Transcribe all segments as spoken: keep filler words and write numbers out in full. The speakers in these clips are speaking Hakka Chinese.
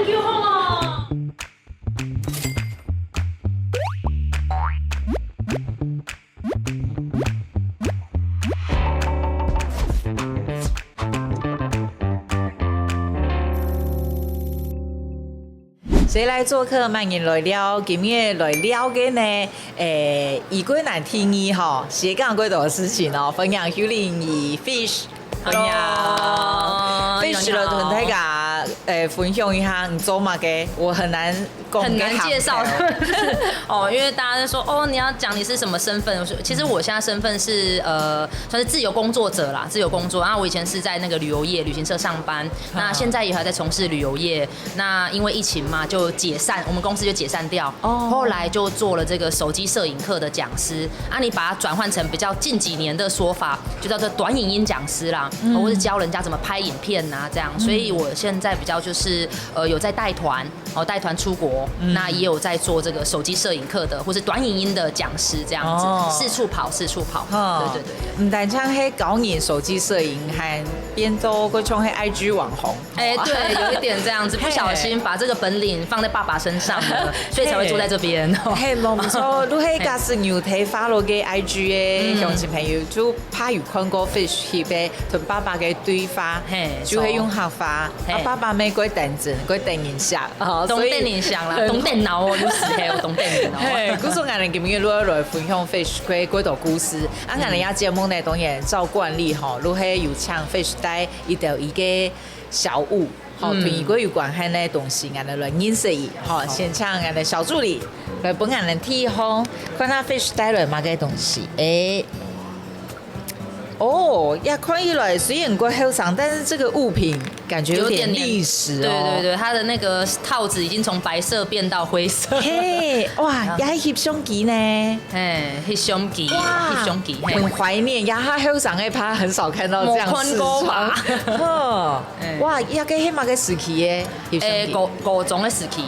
六號了。誰來作客？麼人來尞？今日來尞个呢？誒，異國難第二吼，寫講過多事情哦，歡迎邱玲儀 Fish，歡迎。 Hello， Fish 來同大家誒分享一下你做麼个，我很難講很難介紹个行頭。哦，因为大家都说哦，你要讲你是什么身份？我说，其实我现在身份是呃，算是自由工作者啦，自由工作。然后我以前是在那个旅游业旅行社上班，那现在也还在从事旅游业。那因为疫情嘛，就解散，我们公司就解散掉。哦后来就做了这个手机摄影课的讲师。啊，你把它转换成比较近几年的说法，就叫做短影音讲师啦，或是教人家怎么拍影片啊这样。所以我现在比较就是呃有在带团。哦，带团出国，那也有在做这个手机摄影课的，或是短影音的讲师这样子，哦四处跑，四处跑。哦对对对对。毋單淨係教人手機攝影，還變做个像係IG網紅。哎，对，有一点这样子，不小心把这个本领放在爸爸身上了，所以才会坐在这边。嘿，無毋著，你係假使有睇follow个IG个鄉親朋友，就怕有看過 Fish 佢个同爸爸个對話，嘿就係用客話。嘿啊，爸爸乜過等真，過等人惜，哦，懂所以电影想啦，懂电脑哦，有时候懂电脑。嘿，故所𠊎等今日就愛來分享 Fish 个過多故事。啊，𠊎等這節目呢，當然照慣例吼，就係有請 Fish 帶一條佢个小物，吼，同佢个有關係个東西，𠊎等來認識佢，吼，先請𠊎等小助理來分𠊎等第一項，看下 Fish 帶來麼个東西，誒。 哦，呀，看起來雖然過後生，但是這個物品感覺有點歷史哦。对对对，它的那个套子已经从白色变到灰色。嘿，哇，也係翕相機呢。嘿，翕相机，哇，翕相机，嘿。很懷念呀，他後生个怕很少看到這樣試穿。沒看過吧？呵，哎哇，呀，該係麼个時期个翕相诶，機？高高中的时期，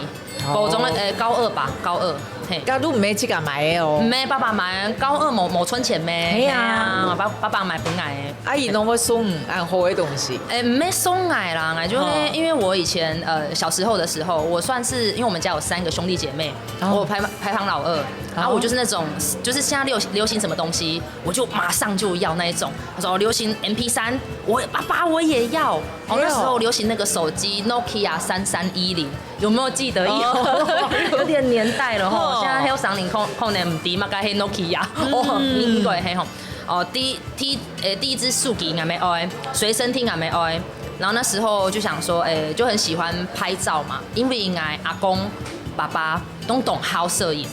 哦高中的诶高二吧，高二，嘿。該都毋係自家買个哦。毋係爸爸買，高二無無存錢咩？係啊係啊，爸爸爸爸買分𠊎的。啊，佢攏會送恁好个東西。哎，毋係送𠊎啦，𠊎就會、哦因為我以前呃小時候的時候，我算是因為我們家有三個兄弟姐妹，哦我排排行老二，然後我就是那種就是現在流流行什麼東西，我就馬上就要那一種。他說哦流行 M P 三，我爸爸我也要。哦，那時候流行那個手機 Nokia 三三一零，有沒有記得？有，有點年代了吼。哦現在還有三零空空年毋知嘛，該係 Nokia，哦，應該係吼。哦，第第呃第一支手機𠊎乜愛，隨身聽𠊎乜愛。然後那時候就想說，哎，就很喜歡拍照嘛，因為𠊎阿公爸爸都當好攝影。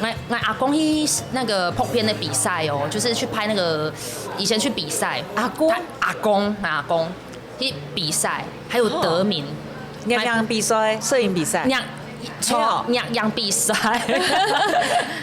𠊎𠊎阿公去那個拍片的比賽哦，就是去拍那個以前去比賽，阿公他阿公阿公去比賽，還有得名，仰仰比賽，攝影比賽。仰係哦仰仰比賽。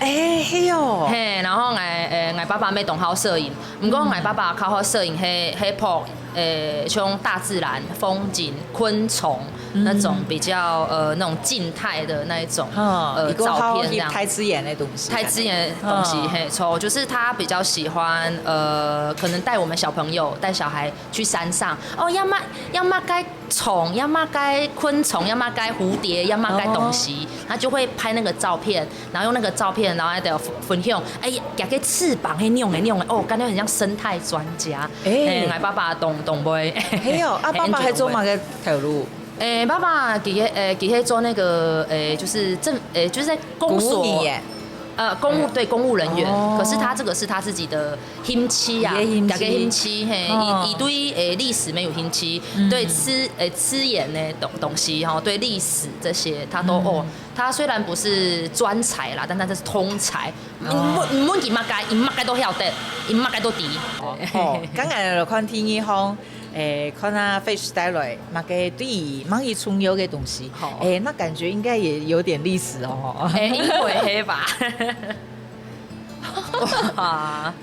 哎，係哦。嘿，然後𠊎呃，𠊎爸爸乜當好攝影，毋過𠊎爸爸較好攝影，係係拍呃，像大自然、風景、昆蟲那種比較呃那種靜態的那一種哈，呃一个好照片這樣。大自然个东西。太自然的東西，嗯嘿，錯，就是他比較喜歡，呃，可能帶我們小朋友、帶小孩去山上，哦，要麼要麼該蟲，要麼該昆蟲，要麼該蝴蝶，要麼該東西，他就會拍那個照片，然後用那個照片，然後還得分享，哎，夾个翅膀，嘿，那種的那種的，哦，感覺很像生態專家。哎哎，𠊎爸爸懂懂不？係哦，啊，爸爸係做麼个頭路？誒，爸爸其實誒，其實做那個誒，就是政誒，就是在公所公務人員呃，公務對公務人員，哦可是他這個是他自己的興趣啊，佢个興趣家己興趣，嘿，哦佢佢對誒歷史乜有興趣，對自誒自然的東東西哈，對歷史這些他都哦，他雖然不是專才啦，但他是通才。你問你問佢麼个，佢麼个都曉得，佢麼个都知。哦，剛才來看第二項，誒，看下 Fish 帶來麼个對於麼个重要个東西。好誒，那感覺應該也有點歷史哦。誒，應該係吧？哇，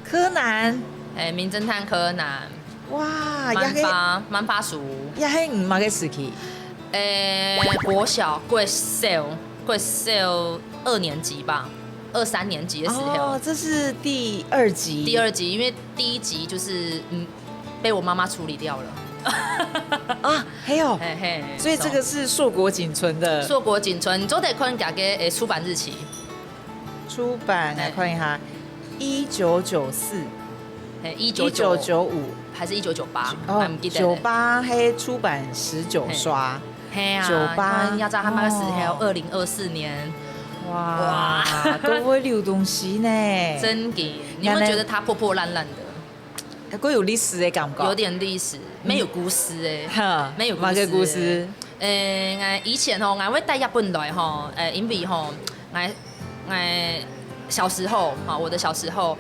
柯南，誒，名偵探柯南，哇，也係漫畫漫畫書。也係你麼个時期？誒，國小，國小，國小二年級吧，二三年級的時候。哦，這是第二集。第二集，因為第一集就是嗯被我媽媽處理掉了。啊，还有，嘿嘿，所以这个是硕果仅存的。硕果仅存，你做得看人家个诶出版日期。出版来看一下，一九九四，嘿，一九九五还是一九九八？哦，九八还出版十九刷。嘿啊，九八，你看，要知道他那个时候，二零二四年，哇，都会流东西呢。真的，你有没有觉得它破破烂烂的？还有历史的感觉，有点历史，没有故事哎，哈，没有故事，没个故事。呃，以前吼，我会带一本来吼，呃，因为吼，我我小时候哈，我的小时候，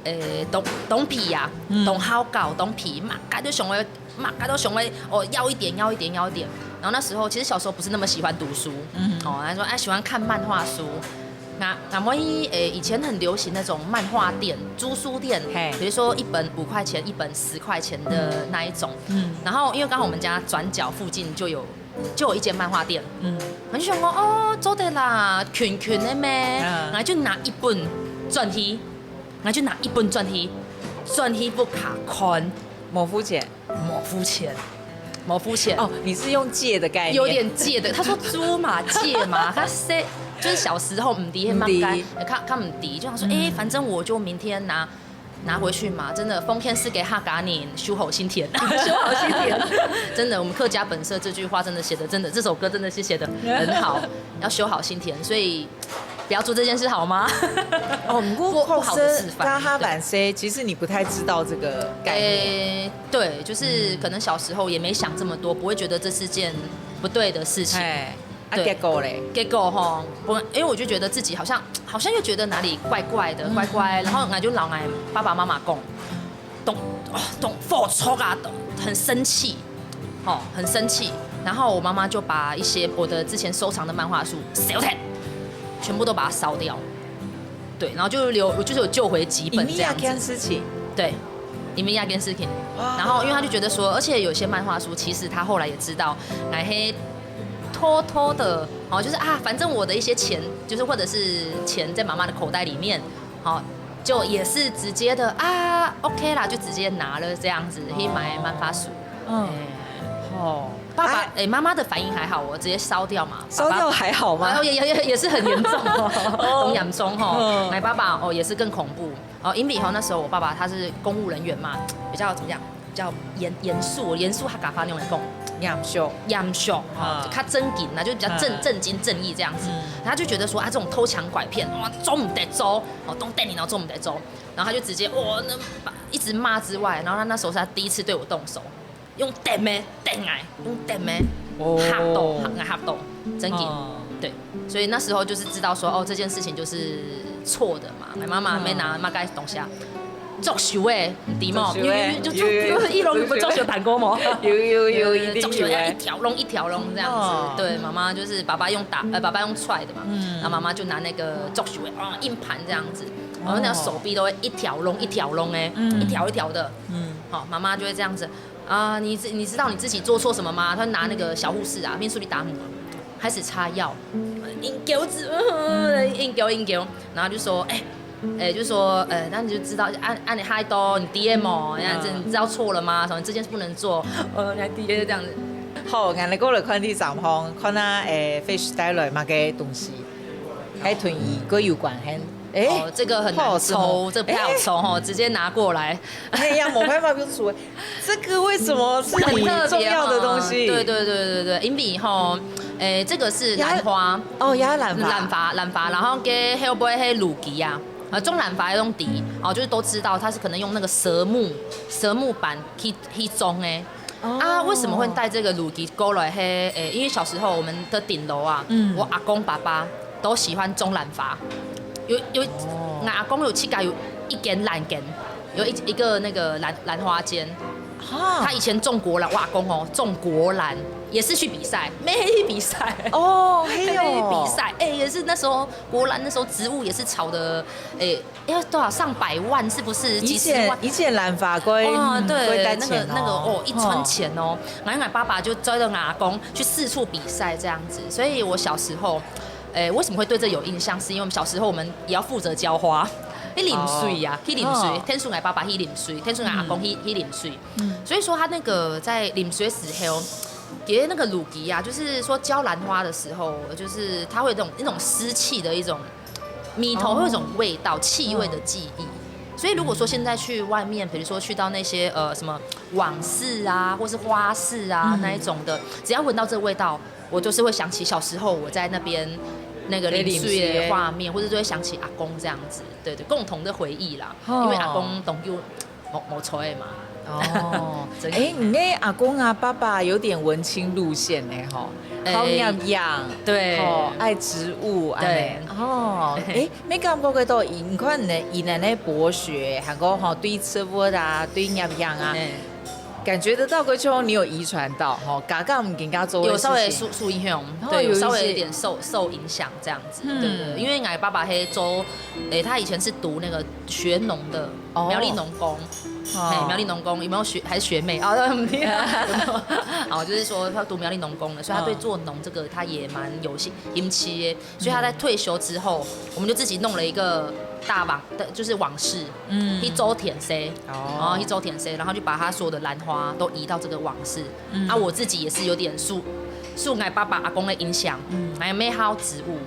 呃，东东皮呀，东好搞东皮，嘛，该都想要，嘛，该都想要，哦，要一点，要一点，要一点。然后那时候其实小时候不是那么喜欢读书，嗯，哦，他说哎喜欢看漫画书。那那么一诶，以前很流行那种漫画店、租书店，比如说一本五块钱、一本十块钱的那一种。嗯，然后因为刚好我们家转角附近就有就有一间漫画店，嗯，我就想说哦，做得啦，群群的咩，然后就拿一本转去，然后就拿一本转去，转去不卡看，没付钱，没付钱，没付钱。哦，你是用借的概念，有点借的。他说租嘛，借嘛，他是就是小时候唔知，蛮该，他他唔知，就想说，哎，反正我就明天拿。拿回去嘛，真的奉献是给客家人，修好心田，修好心田。真的，我们客家本色这句话真的写的真的，这首歌真的是写的很好，要修好心田，所以不要做这件事好吗？哦，不过不好的示范。刚刚版塞，其实你不太知道这个概念。对，就是可能小时候也没想这么多，不会觉得这是件不对的事情。啊，结果嘞？结果吼，我因为我就觉得自己好像好像又觉得哪里怪怪的，怪怪，然后我就老来爸爸妈妈讲，懂哦，懂火错啊，懂很生气，哦，很生气。然后我妈妈就把一些我的之前收藏的漫画书烧掉，全部都把它烧掉。对，然后就留，我就是有救回几本这样子。因为那件事情。对，因为那件事情。然后因为他就觉得说，而且有些漫画书，其实他后来也知道，来黑偷偷的哦，就是啊，反正我的一些钱，就是或者是钱在妈妈的口袋里面，好，就也是直接的啊，OK 啦，就直接拿了这样子，去买漫画书。嗯，哦，爸爸，哎，妈妈的反应还好，我直接烧掉嘛，烧掉还好吗？也也也也是很严重哦，很严重吼。哎，爸爸哦也是更恐怖哦，因为吼那时候我爸爸他是公务人员嘛，比较怎么样？比较严严肃，严肃他敢发那种讲，严肃，严肃哈，较正经啊，就比较正正经正义这样子。他就觉得说啊，这种偷抢拐骗，哇，做毋得做，哦，当然你要做毋得做。然后他就直接哇，那一直骂之外，然后他那时候是他第一次对我动手，用电咩，电哎，用电咩，吓到，吓吓到，真的，对，所以那时候就是知道说，哦，这件事情就是错的嘛，妈妈没拿那个东西啊。作秀诶，你知吗？有有有，就就一龙有没有作秀弹过吗？有有有，一定有诶。一条龙一条龙这样子，对，妈妈就是爸爸用打，呃，爸爸用踹的嘛，然后妈妈就拿那个作秀诶，啊，硬盘这样子，然后那手臂都会一条龙一条龙诶，一条一条的，嗯，好，妈妈就会这样子啊，你知你知道你自己做错什么吗？他拿那个小护士啊，面书里打母，开始擦药，硬给我指，硬给我硬给我，然后就说，哎。哎，就说，呃，那你就知道，按按你嗨多，你 D M 哦，这样子你知道错了吗？什么这件事不能做，呃，你还 D M 这样子。好，俺来过来看第三方，看啊，诶，Fish 带来么个东西，还同伊个有关系。诶，哦，这个很难抽，这不太好抽哈，直接拿过来。哎呀，没办法，不用说，这个为什么是你重要的东西？对对对对对，因为哈，诶，这个是兰花哦，也兰花，兰花兰花，然后给后背黑乳鸡啊。 呃，种兰花个种地，哦，就是都知道他是可能用那个蛇木，蛇木板去去种的。啊，为什么会带这个乳鸡过来？嘿，诶，因为小时候我们的顶楼啊，我阿公爸爸都喜欢种兰花，有有，我阿公有自家有一间兰间，有一一个那个兰兰花间。他以前种国兰，我阿公哦，种国兰也是去比赛，没去比赛哦，还有比赛，哎，也是那时候国兰那时候植物也是炒的，哎，要多少上百万，是不是？几十万。以前以前兰花贵，哦，对，贵带钱哦，那个那个哦，一串钱哦。然后我爸爸就追着我阿公去四处比赛这样子，所以我小时候，诶，为什么会对这有印象？是因为我们小时候我们也要负责浇花，去淋水啊，去淋水，哦。天數𠊎爸爸去淋水，天數𠊎阿公去，去淋水。所以說他那個在淋水的時候，其實那個滷雞啊，就是說澆蘭花的時候，就是它會有那種，那種濕氣的一種，裡頭會有一種味道，氣味的記憶。所以如果說現在去外面，比如說去到那些，呃，什麼網室啊，或是花市啊，那一種的，只要聞到這味道，我就是會想起小時候我在那邊那個淋水的畫面，或者就會想起阿公這樣子。對，對，共同的回憶啦。哦。因為阿公當久無，無在嘛。哦，真的。欸，你的阿公啊，爸爸有點文青路線呢，吼，欸，好攝影，對。吼，愛植物，按呢。對。哦，欸，沒感覺得到，你看呢，以前的博學，還有吼，對植物啊，對攝影啊，欸。感覺得到，就像你有遺傳到，吼，家家毋緊家做的事情。有稍微受，受影響，哦，對，有一些。有稍微有點受，受影響這樣子，嗯。對，對，對，因為𠊎爸爸係做，欸，他以前是讀那個學農的，哦。苗栗農工。哦。嘿，苗栗農工，有沒有學，還是學妹？哦，有沒有？哦，就是說他讀苗栗農工的，所以他對做農這個他也蠻有興，興趣的。所以他在退休之後，我們就自己弄了一個大網，就是網室，嗯。去做田舍，哦。然後去做田舍，然後就把他所有的蘭花都移到這個網室。嗯。啊，我自己也是有點受，受𠊎爸爸阿公的影響，嗯。還有愛好植物。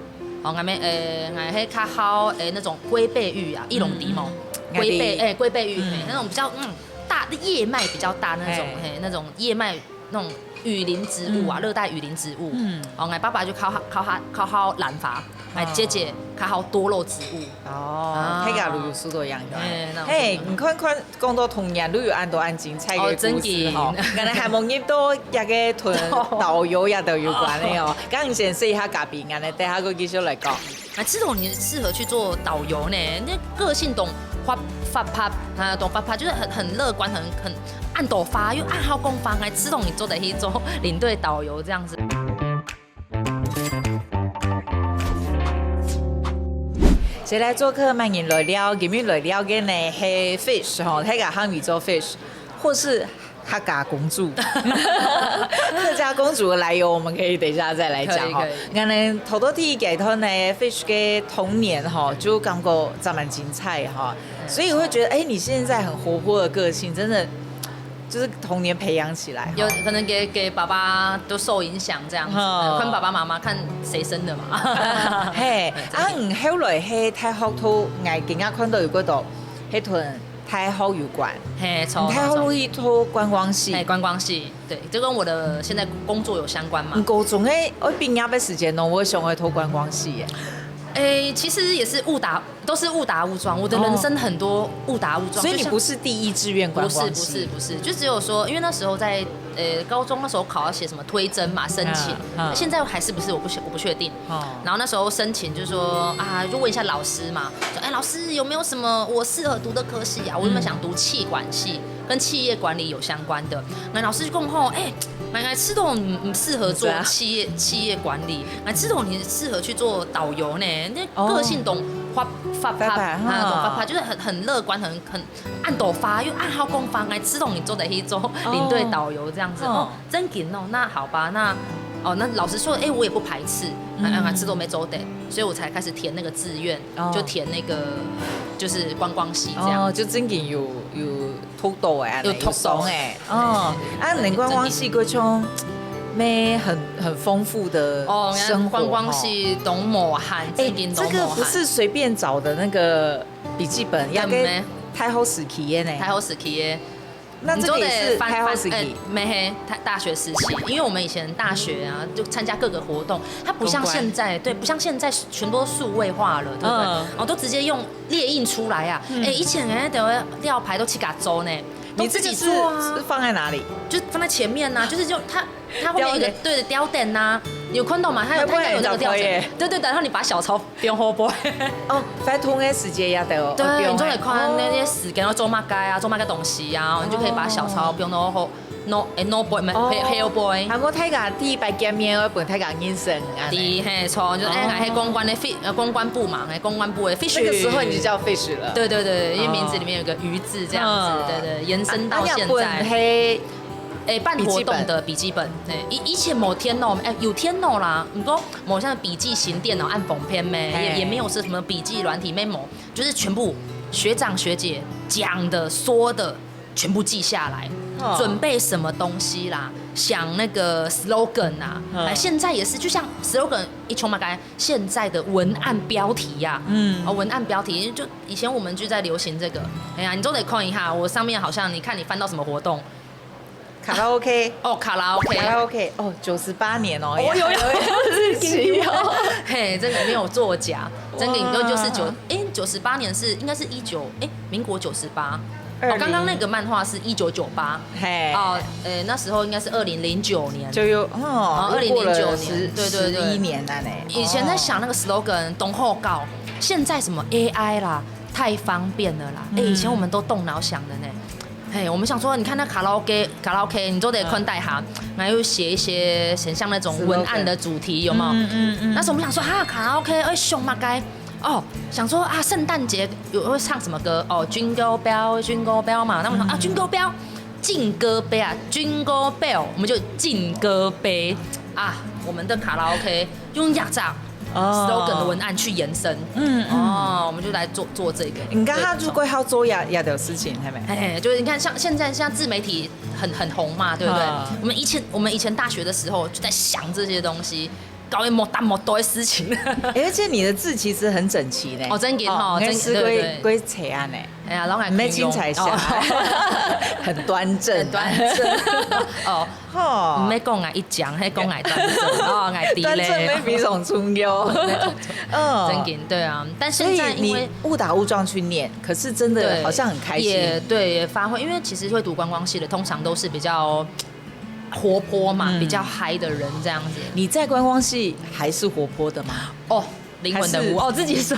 哦，𠊎乜，呃，𠊎係較好，呃，那種龜背芋啊，一龍底毛，嗯，嗯。龜背，欸，龜背芋，嗯。嘿，那種比較，嗯，大，葉脈比較大那種，嘿。嘿，那種葉脈那種雨林植物啊，嗯。熱帶雨林植物。嗯。哦，𠊎爸爸就較好，較好，較好蘭花，哦。𠊎姐姐較好多肉植物。哦，啊。大家都有收到一樣的。欸，那種嘿，你看看 講到童年，都有恁多恁精彩个故事吼。哦，真个。可能還無入到這个同導遊也都有關个哦。剛剛先試一下嘉賓，恁呢，等下過繼續來講。啊，其實你適合去做導遊呢，那個性當活，活潑，啊，當活潑，就是很，很樂觀，很，很恁多話，又恁好講話，𠊎知道你做得去做領隊導遊這樣子。 誰來做客，麼人來尞，今日來尞个呢係Fish吼，大家喊佢做Fish，或是客家公主。客家公主的來由，我們可以等一下再來講吼。可以，可以。𠊎等頭到第一階段呢，Fish个童年吼，就感覺真蠻精彩吼，所以我會覺得，欸，你現在很活潑的個性，真的 就是童年培養起來。有可能給，給爸爸都受影響這樣子，哦。看爸爸媽媽看誰生的嘛。嘿，對，啊，你後來係大學讀，𠊎今日看到有幾多，係同大學有關。嘿，著，你大學讀去讀觀光系。嘿，觀光系，對，就跟我的現在工作有相關嘛。你高中个，愛畢業个時間呢，𠊎想愛讀觀光系耶。欸，其實也是誤打 都是誤打誤撞，我的人生很多誤打誤撞。哦。所以你不是第一志願觀光系？就像，不是，不是，不是，就只有說，因為那時候在，呃，高中那時候考要寫什麼推甄嘛，申請。嗯，嗯。現在還是不是，我不確，我不確定。哦。然後那時候申請就說，啊，就問一下老師嘛，說，欸，老師，有沒有什麼我適合讀的科系啊？我原本想讀企管系，跟企業管理有相關的。那老師就跟我說，欸， 𠊎，𠊎知道你，你適合做企業，是啊。企業管理，𠊎知道你適合去做導遊呢。你个性當活，活潑，活潑，啊，哈。當活潑，就是很，很樂觀，很，很恁多話，又恁好講話，𠊎知道你做得去做領隊導遊這樣子。哦。哦，真个哦，那好吧，那，哦，那老實說，欸，我也不排斥，嗯。啊，啊，知道沒做得，所以我才開始填那個志願，哦。就填那個，就是觀光系這樣子。哦，就真个有，有 讀到个，有讀到。有爽个。哦，啊，你觀光系過程，乜很，很豐富的生活吼。哦，觀光系當無閒，欸，真个當無閒。這個不是隨便找的那個筆記本，對，要跟沒。大學時期个呢。大學時期个。那這個也是大學時期？你說的翻，翻，呃，沒，嘿，大，大學時期，因為我們以前大學啊，就參加各個活動，它不像現在，公關。對，不像現在全都數位化了，對不對？嗯。哦，都直接用 列印出來啊。嗯。欸，以前欸，都要，料牌都自家做呢，你這個是，都自己做啊。是放在哪裡？就放在前面啊，就是用它，它後面有一個，吊燈。對，吊燈啊，有看到嗎？它有，它應該有那個吊燈。會不會很早開耶？對，對，對，然後你把小抄放後背。哦，發通的時間也得哦，對，放後背。你就可以看那些時間，然後做麼个啊，做麼个東西啊，你就可以把小抄放到後， 腦，欸，腦背，毋係，哦。後，後背。還無大家第一擺見面，愛分大家認識，恁呢。對，嘿，著，就，欸，哦。𠊎係公關个Fi，呃，公關部嘛，欸，公關部个Fish。那個時候你就叫Fish了。對，對，對，因為名字裡面有個魚字這樣子，哦。對，對，延伸到現在。啊，啊，你本係欸，辦活動的筆記本，對，以，以前無電腦，欸，有電腦啦，毋過無像筆記型電腦恁方便咩，嘿。也，也沒有是什麼筆記軟體，沒有，就是全部学长学姐讲的、说的，全部记下来，哦准备什么东西啦，想那个 slogan 啊，嗯哎，现在也是，就像 slogan 一冲嘛，刚才现在的文案标题呀、嗯嗯，哦，文案标题就以前我们就在流行这个，哎呀，你都得看一下，我上面好像你看你翻到什么活动，卡拉 OK，哦，卡拉 OK，卡拉 OK，哦，九十八年哦，哦，有有有日期哦。嘿，这个没有作假，真的哇有就是九，哎，九十八年是应该是一九，哎，民国九十八。二零哦，刚刚那个漫画是一九九八。嘿，哦，呃，那时候应该是二零零九年。就有哦，哦二零零九又过了年，十对对对，十一年了呢。以前在想那个 slogan 东后告，现在什么 A I 啦，太方便了啦。哎，以前我们都动脑想的呢。嘿，我们想说，你看那卡拉 OK，卡拉 OK，你都得看带哈，然后又写一些很像那种文案的主题，有没有？嗯嗯嗯，那时候我们想说，哈，卡拉 OK，哎，上嘛该，哦，想说啊，圣诞节有会唱什么歌？哦，Jingle Bell，Jingle Bell 嘛。那我们说啊，Jingle Bell，劲歌杯啊，Jingle Bell，我们就劲歌杯啊，我们的卡拉 OK 用压榨 slogan 的文案去延伸。嗯嗯，哦，我们就来做做这个。你刚刚对就过好做呀呀的事情，还没？哎，就是你看，像现在像自媒体很很红嘛，对不对？嗯我们以前我们以前大学的时候就在想这些东西，搞一些没大没多的事情。哎而且你的字其实很整齐呢。哦真的哦应该是真的对对归归谁啊呢？哎呀，然后还没清彩下，哦很端正，很端正。哦，哦没讲啊一讲，还讲啊端正，哦，哎地端正嘞。没比种重要。嗯，真的对啊，但所以现在因为你误打误撞去念，可是真的对好像很开心。也对，也发挥，因为其实会读观光系的，通常都是比较活泼嘛，嗯比较嗨的人这样子。你在观光系还是活泼的吗？哦，灵魂人物哦，自己说，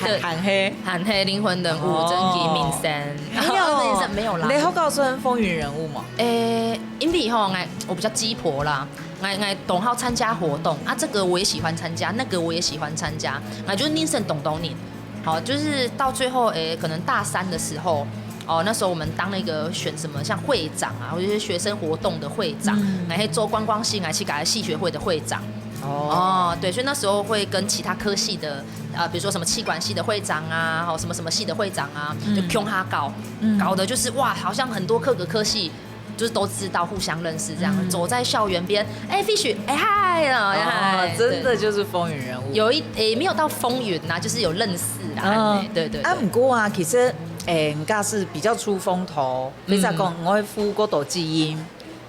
对，喊黑。喊黑灵魂人物，哦真的明星，没有明星没有啦。你好告诉人风云人物嘛？诶，因为吼，我我比较鸡婆啦，我我懂好参加活动啊，这个我也喜欢参加，那个我也喜欢参加，啊，就是人生懂懂你。好，就是到最后，诶，可能大三的时候，哦，那时候我们当那个选什么像会长啊，或者是学生活动的会长，嗯然后做观光系，还去改系学会的会长。哦，哦，对，所以那时候会跟其他科系的，呃，比如说什么气管系的会长啊，哦，什么什么系的会长啊，就嗯共下搞，嗯搞得就是哇，好像很多各个科系就是都知道，互相认识这样，嗯走在校园边，哎，fish，哎嗨啊，哦嗨，，真的就是风云人物。对有一诶没有到风云呐，就是有认识啦，嗯哎对对对啊，毋过啊，其实诶，人家是比较出风头，嗯比如讲，我会付过多基因，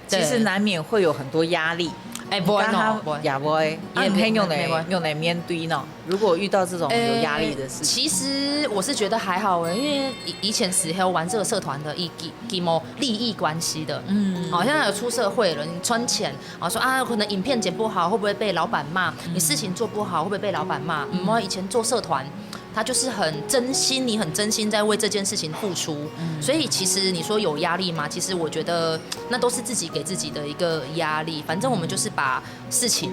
其对实难免会有很多压力。哎，不会但他哦，不会。也不会，啊，也你可以用没没来用来面对呢。如果遇到这种有压力的事情，呃其实我是觉得还好诶，因为以以前时候玩这个社团的，以基基某利益关系的，嗯好像有出社会了，你存钱，啊说啊，可能影片剪不好，会不会被老板骂？你事情做不好，会不会被老板骂？嗯，我以前做社团，他就是很真心，你很真心在为这件事情付出，所以其实你说有压力吗？其实我觉得那都是自己给自己的一个压力。反正我们就是把事情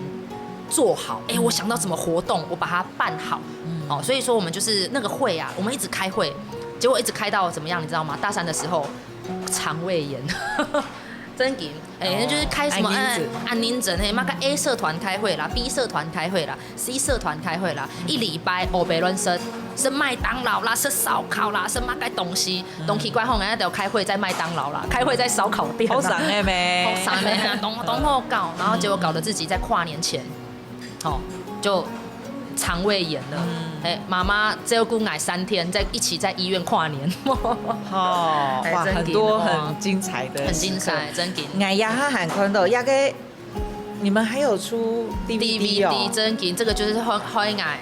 做好，哎，我想到什么活动，我把它办好。哦，所以说我们就是那个会啊，我们一直开会，结果一直开到怎么样，你知道吗？大三的时候，肠胃炎，真紧，哎，就是开什么哦安宁症哎安宁症，嘿，妈个 A 社团开会啦，B 社团开会啦，C 社团开会啦，一礼拜哦，别乱吃，吃麦当劳啦，吃烧烤啦，吃那个东西，东西怪后，人家都开会在麦当劳啦，开会在烧烤店啦，好爽的咩？好爽的啊，懂懂好搞，然后结果搞得自己在跨年前，哦，就肠胃炎了。哎，妈妈照顾我三天，在一起在医院跨年。哦，哇，哎真的很多哦很精彩的，很精彩，。真的。哎呀，他喊看到，那个你们还有出 DVD 哦 DVD。真的，这个就是海海外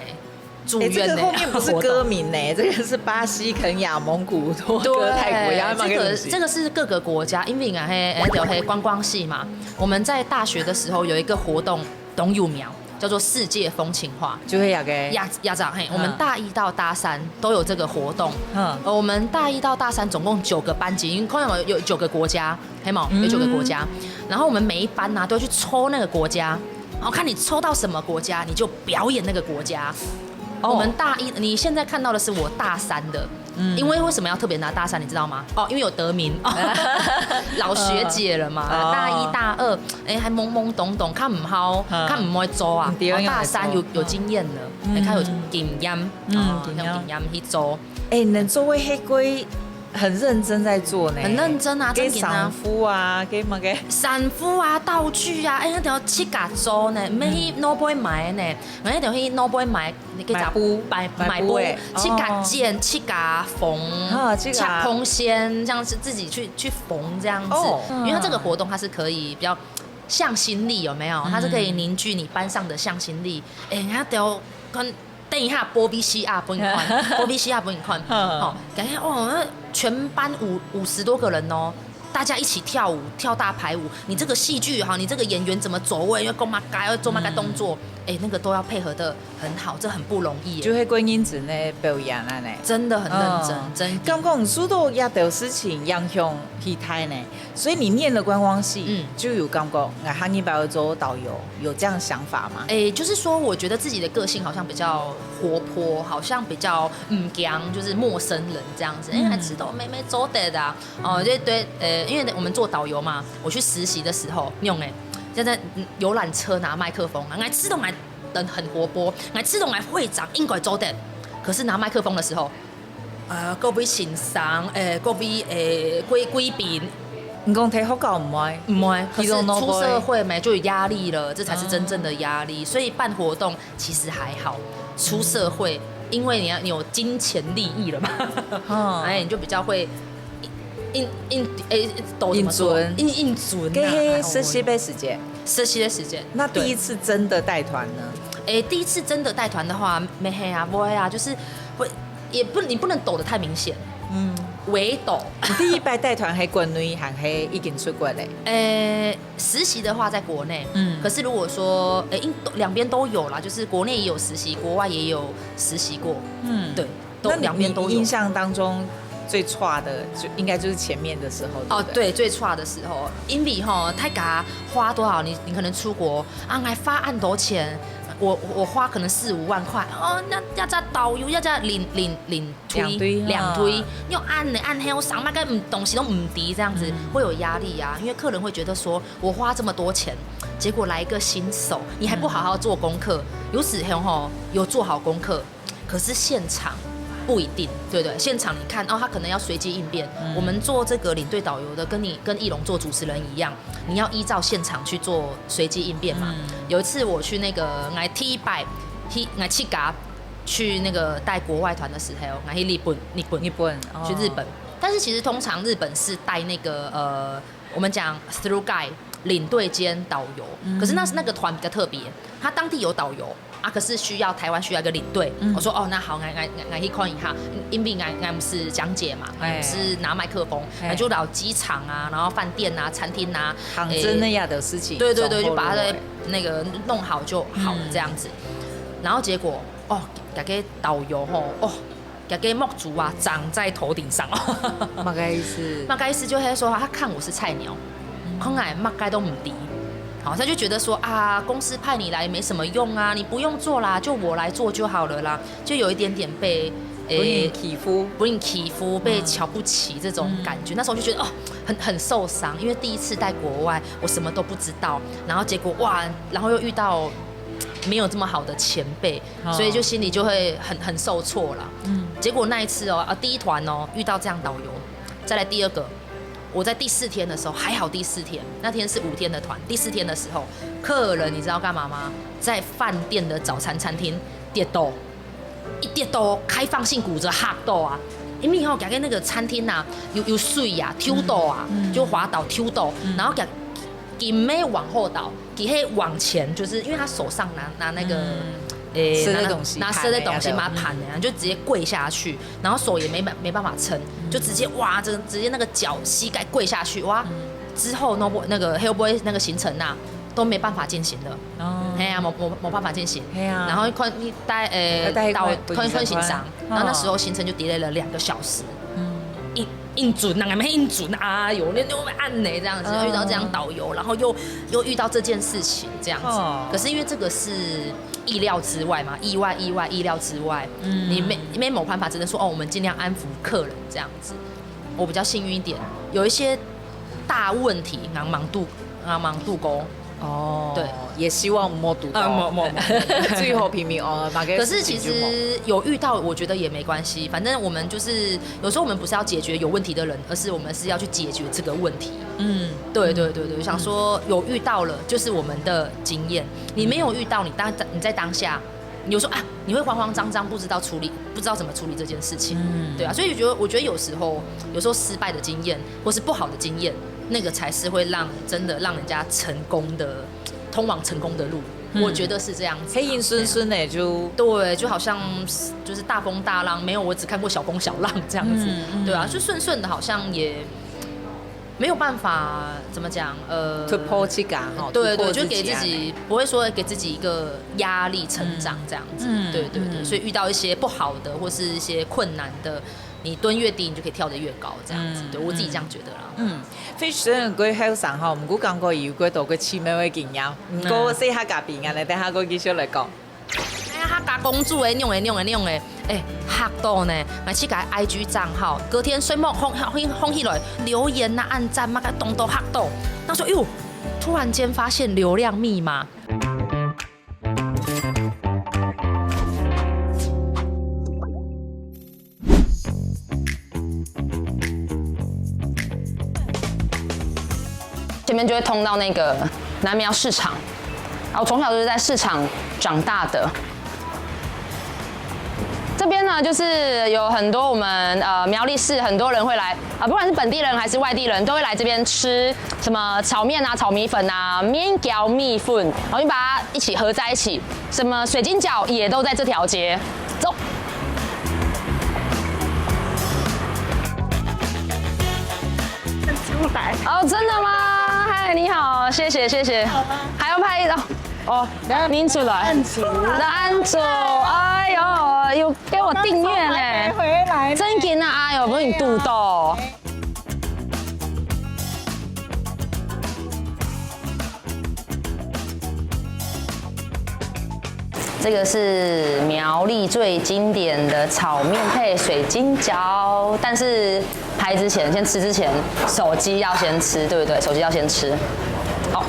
住哎，这院的个后面不是活动歌名呢，这个是巴西、肯亚、蒙古、多哥、对，泰国，要不要这个给我们这个是各个国家，因为啊嘿，哎，有嘿观光系嘛。我们在大学的时候有一个活动，懂有苗，叫做世界风情画。就会那个亚亚长嘿，嗯我们大一到大三都有这个活动。嗯呃，我们大一到大三总共九个班级，因为看有有九个国家，黑毛有九个国家，然后我们每一班呢、都会去抽那个国家，然后看你抽到什么国家，你就表演那个国家。哦我们大一，你现在看到的是我大三的，因为为什么要特别拿大三，你知道吗？哦，因为有得名，老学姐了嘛，哦大一大二，哎，还懵懵懂懂，看唔好，嗯看唔会做啊，对哦大三有有经验了。嗯。佢較有經驗，嗯，哦，經驗。較有經驗去做。哎，你做个黑龜很認真在做呢，很認真啊，給正經啊。賞夫啊，給麼个？衫褲啊、道具啊，哎，一定愛自家做呢，毋係去外背買呢，毋係一定去外背買，你去找買布買買布欸買布，自家剪、自家縫，啊自家插縫線，這樣子自己去去縫這樣子，哦因為它這個活動它是可以比較向心力，有沒有？它是可以凝聚你班上的向心力。哎，人家都跟等一下播 V C R 分你看，播 V C R 分你看，嗯好，感覺哦，那全班五五十多個人哦。大家一起跳舞，跳大排舞。你這個戲劇哈，你這個演員怎麼走位，要幹嘛該，要做嘛該動作，哎，那個都要配合得很好，這很不容易耶。就係認真个表演啊呢。真的很認真，嗯真的。感覺受到這兜事情影響很大呢，所以你念了觀光系，嗯就有感覺，𠊎下一擺要做導遊，有這樣想法嗎？哎，就是說，我覺得自己的個性好像比較活潑，好像比較嗯講，就是陌生人這樣子。哎，還知道妹妹做得的啊，哦，對對，呃，因為我們做導遊嘛，我去實習的時候，你用哎，就在嗯遊覽車拿麥克風啊，𠊎知道𠊎人很活潑，𠊎知道𠊎會長應該做得，可是拿麥克風的時候，呃，各位先生，呃，各位呃貴貴賓，你講在學校毋會，毋會，可是去到外背出社會嘛，就有壓力了，這才是真正的壓力。所以辦活動其實還好，出社會，因為你要你有金錢利益了嘛，嗯哎，你就比較會應應哎，都怎麼說？應準應應準啊。該係實習个時節，實習的時間。那第一次真的帶團呢？哎，第一次真的帶團的話，沒黑啊，不會啊，就是會也不你不能抖得太明顯，嗯，微抖。你第一擺帶團係國內還係已經出國咧？呃，實習的話在國內，嗯可是如果說，呃，應兩邊都有啦，就是國內也有實習，國外也有實習過，嗯，對，都那你兩邊都有。你印象當中最差的，就應該就是前面的時候。哦，不，對，最差的時候，因為吼，大家花多少，你你可能出國啊，還花恁多錢，我我花可能四五萬塊，哦，那要叫導遊，要叫領領領隊領隊啊領隊，用恁呢恁呢，我上班根本東西都毋知，這樣子會有壓力啊，因為客人會覺得說我花這麼多錢，結果來一個新手，你還不好好做功課，有時候吼有做好功課，可是現場不一定，對不對？現場你看哦，他可能要隨機應變。我們做這個領隊導遊的，跟你跟奕龍做主持人一樣，你要依照現場去做隨機應變嘛。有一次我去那個，𠊎第一擺去，𠊎自家去那個帶國外團的時候，𠊎去日本，日本，日本哦去日本。但是其實通常日本是帶那個呃，我們講 through guide 領隊兼導遊，可是那那個團比較特別，他當地有導遊啊，可是需要台灣需要一個領隊。我說哦，那好，來來來來去看一下，因為𠊎𠊎毋係講解嘛，哎毋係拿麥克風，哎那就到機場啊，然後飯店啊、餐廳啊，行政那樣的事情，對對對，總部就把它的落那個弄好就好了這樣子。然後結果哦，該個導遊吼，哦，該個目珠啊長在頭頂上哦。麼个意思？麼个意思就係說他看我是菜鳥，看來麼个都毋知。好，他就覺得說啊，公司派你來沒什麼用啊，你不用做啦，就我來做就好了啦，就有一點點被不能欺負，不能欺負，被瞧不起這種感覺。那時候我就覺得哦，很很受傷，因為第一次在國外，我什麼都不知道，然後結果哇，然後又遇到沒有這麼好的前輩，哦所以就心裡就會很很受挫了。嗯，結果那一次哦，啊第一團哦遇到這樣導遊，再來第二個，我在第四天的時候，還好第四天，那天是五天的團，第四天的時候，客人你知道幹嘛嗎？在飯店的早餐餐廳跌倒，一跌倒開放性骨折嚇到啊！因為吼，感覺那個餐廳啊，有有水啊，抽到啊，就滑倒抽到，然後感緊沒往後倒，佢係往前，就是因為他手上拿拿那個。誒，吃的東西拿拿吃的東西嘛，盤的盤的，然後就直接跪下去，然後手也沒辦沒辦法撐，就直接哇，直直接那個腳膝蓋跪下去哇，之後那波那個後尾那個行程啊都沒辦法進行了。哦，哎呀，沒沒沒辦法進行。嘿啊然後看你帶呃要帶導本看看行程身，然後那時候行程就 delay 了兩個小時。嗯，應應準啊，還沒應準啊，有那那會按呢這樣子，嗯遇到這樣導遊，然後又又遇到這件事情這樣子。哦可是因為這個是意料之外嘛，意外意外意料之外，你沒沒有辦法，只能說哦，我們盡量安撫客人這樣子。我比較幸運一點，有一些大問題，然後忙度然後忙度過，哦，对，也希望莫堵到，啊，莫莫莫，最后平平安安，大概可是其事情就莫实有遇到，我觉得也没关系。反正我们就是有时候我们不是要解决有问题的人，而是我们是要去解决这个问题。嗯，对对对对，想说有遇到了，就是我们的经验。你没有遇到，你当你在当下，你就说啊，你会慌慌张张，不知道处理，不知道怎么处理这件事情。对啊，所以觉得我觉得有时候，有时候失败的经验或是不好的经验，那个才是会让真的让人家成功的通往成功的路。我觉得是这样子啊。黑影顺顺的就对，就好像就是大风大浪，没有，我只看过小风小浪这样子。对啊，就顺顺的，好像也没有办法怎么讲，呃，突破自家哈，对对，突破就给自啊己不会说给自己一个压力成长这样子。对对对，所以遇到一些不好的或是一些困难的，你蹲越低，你就可以跳得越高这样子。对我自己这样觉得啦。嗯，Fish雖然佢後生吼，毋過感覺有幾多个奇妙个經驗。毋過細下嘉賓啊，等下過繼續來講。哎呀，客家公主哎，娘哎娘哎娘哎，哎，嚇到呢！買去改 I G 账号，隔天睡目红红红起来，留言呐、按赞，嘛个动都吓到。那时候，哎呦，突然间发现流量密码。前面就会通到那个南苗市场。啊，我从小就是在市场长大的。这边呢，就是有很多我们呃苗栗市很多人会来啊，不管是本地人还是外地人，都会来这边吃什么炒面啊、炒米粉啊、面条、米粉，然后就把它一起合在一起。什么水晶饺也都在这条街。走。出来。哦，真的吗？嗨，你好，谢谢谢谢。还要拍一张哦，您出来。按住。那按住，哎呦，有给我订阅呢。回来。真紧啊，哎呦，不是你堵到。这个是苗栗最经典的炒面配水晶饺，但是拍之前，先吃之前，手机要先吃，对不对？手机要先吃。好，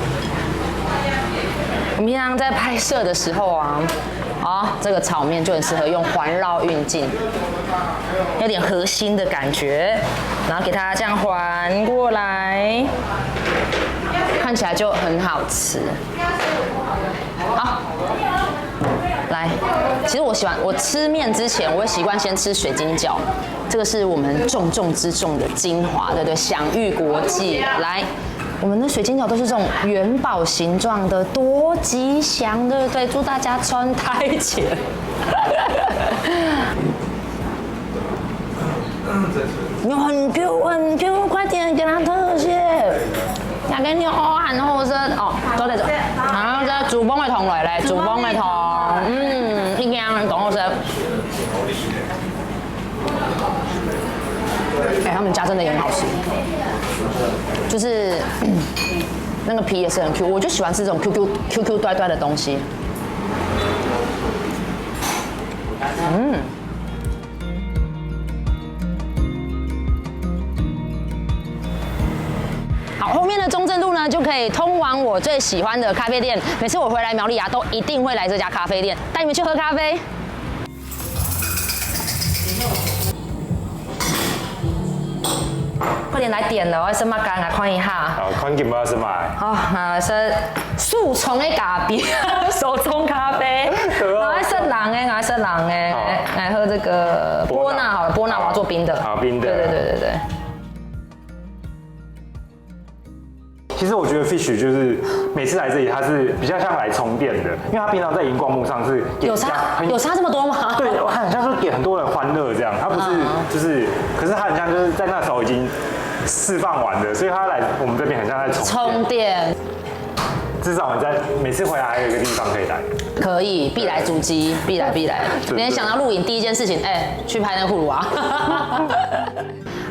我们平常在拍摄的时候啊，啊，这个炒面就很适合用环绕运镜，有点核心的感觉，然后给它这样环过来，看起来就很好吃。好，来，其实我喜欢，我吃面之前，我会习惯先吃水晶饺，这个是我们重中之重的精华，对不对？享誉国际。来，我们的水晶饺都是这种元宝形状的，多吉祥，对不对？祝大家穿太前。你很 Q 很 Q，快点给它特写。那个牛哦，很好吃哦，都在这。然后这煮崩的桶来嘞，煮崩的桶，嗯，一定要很好吃。哎、他们家真的也很好吃，就是那个皮也是很 Q，我就喜欢吃这种 Q Q Q Q 呆呆的东西。嗯。好，后面的中正路呢，就可以通往我最喜欢的咖啡店。每次我回来苗栗啊，都一定会来这家咖啡店，带你们去喝咖啡。快点来点了，我要吃麦干，来看一下。好，看今晡日是买。好，那是速冲的咖啡，手冲咖啡。对啊我要吃冷的，我要吃冷的，好来喝这个波波娜娜好了，波娜我要做冰的。好冰的对对对对对。其实我觉得 Fish 就是每次来这里，它是比较像来充电的，因为它平常在荧光幕上是给有差人家很有差这么多吗？对，它很像是给很多人欢乐这样，它不是嗯就是，可是它很像就是在那时候已经释放完的，所以它来我们这边很像在充电。充电至少你在每次回来还有一个地方可以来。可以，必来足迹，必来必来。真的每天想到露营，第一件事情，哎、去拍那个葫芦娃。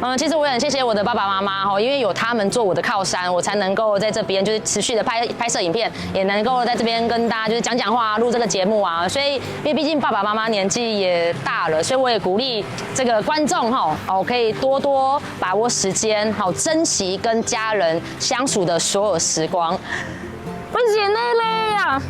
嗯，其实我也很谢谢我的爸爸妈妈哈，因为有他们做我的靠山，我才能够在这边就是持续的拍拍摄影片，也能够在这边跟大家就是讲讲话、录这个节目啊。所以，因为毕竟爸爸妈妈年纪也大了，所以我也鼓励这个观众哈，哦，可以多多把握时间，好珍惜跟家人相处的所有时光。不行了嘞呀！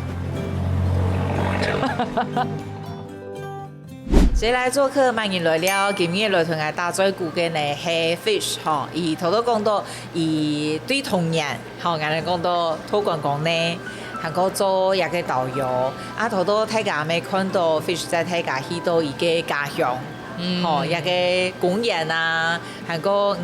谁来做客，慢人来了。今日來同𠊎打嘴鼓个呢係 Fish 吼，佢頭頭講到佢對童年吼，𠊎等講到做觀光呢，還過做這个導遊，啊頭頭大家乜看到 Fish 帶大家去到佢个家鄉，吼，這个公園啊，還過佢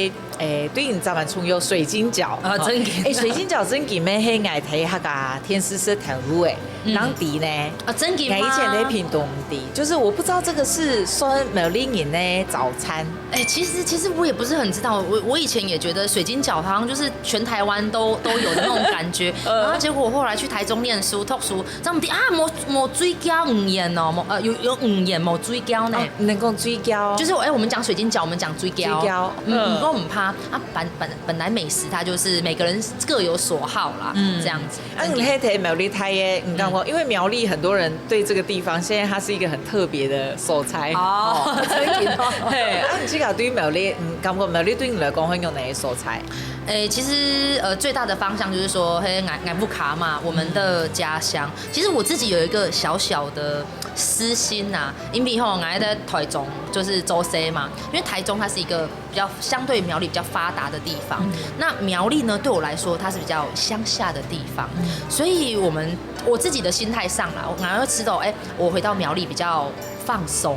个 欸，對你這滿重要水晶餃啊，真个。欸，水晶餃真个乜係𠊎在該个電視識頭路欸，當知呢。啊，真个嗎？𠊎以前在屏東知，就是我不知道這個是算苗栗人的早餐。欸，其實其實我也不是很知道，我我以前也覺得水晶餃好像就是全台灣都都有的那種感覺，然後結果我後來去台中念書、讀書，正知啊，無無水餃，芋圓哦，無呃有有芋圓無水餃呢。哦，你講水餃，就是欸，我們講水晶餃，我們講水餃，水餃，嗯，嗯，我毋怕啊，本本本來美食它就是每個人各有所好啦，嗯，這樣子。啊，你還在苗栗待个，你感覺，因為苗栗很多人對這個地方，現在它是一個很特別的所在。哦，真的哦。嘿，啊，你自家對苗栗，你感覺苗栗對你來講會有哪些所在？欸，其實呃，最大的方向就是說，嘿，𠊎𠊎屋下嘛，我們的家鄉。其實我自己有一個小小的私心啊，因為吼，𠊎在台中就是做事嘛，因為台中它是一個 比較相對苗栗比較發達的地方。那苗栗呢，對我來說，它是比較鄉下的地方，所以我們我自己的心態上啦，我反而知道，欸，我回到苗栗比較放鬆，